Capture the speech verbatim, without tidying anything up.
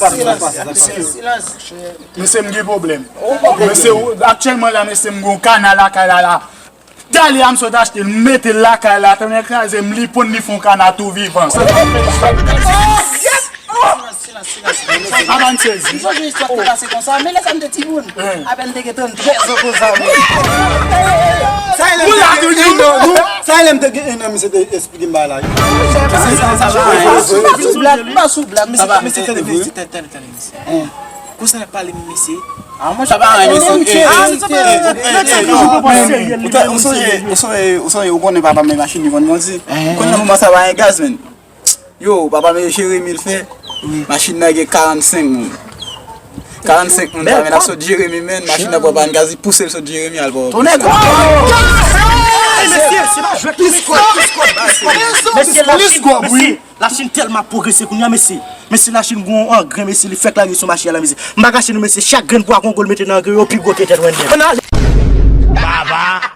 pase, pase, pase. Mesye, m gen pwoblèm. Mesye, aktyèlman la, mesye, m gen yon kana lakay la, la. Talè a m sot achte l, m mete l lakay la, tonnè kraze m, li ponn li fon kana tou vivan. Sa pa fè. Silans, silans, silans. Avan n sezi. M sonje istwa k te pase konsa, men lè sa m te timoun. Apèn m te gen tranntrè zan konsa, men. Sa e lè m te gen en an, non. Sa e lè m te gen en an, misye te esplike m bagay la. Pa sou blag, pa sou blag, misye, misye tande, misye tande, tande, tande, misye. Konsa n ap pale, mesye. Ah, mwen, sa pa anyen, mesye. Ah, sa pa anyen. Ou ta- ou sonje, ou sonje, ou sonje, ou konnen papa m, machin li vann grandi. Konnen moman sa pa gen gaz, men. Yo, papa m, Jeremi l fè. Machin nan gen karannsenk moun. Karannsenk moun, sa, men ap sot Jeremi, men. Machin nan pran pa gen gaz, li pouse l sot Jeremi, al pran. Tonnè. Mesye, se pa jwèt, mesye. Mesye, la Chine, mesye. Lachin tèlman ap pwogrese kounye a, mesye. Mesye, Lachin gon angren, mesye, li fèk lage sou mache a la, mesye. M pa kache nou, mesye, chak grenn pwa gon gwo l mete nan angren yo pi gwo ke tèt Wendell. Ann ale. Baba.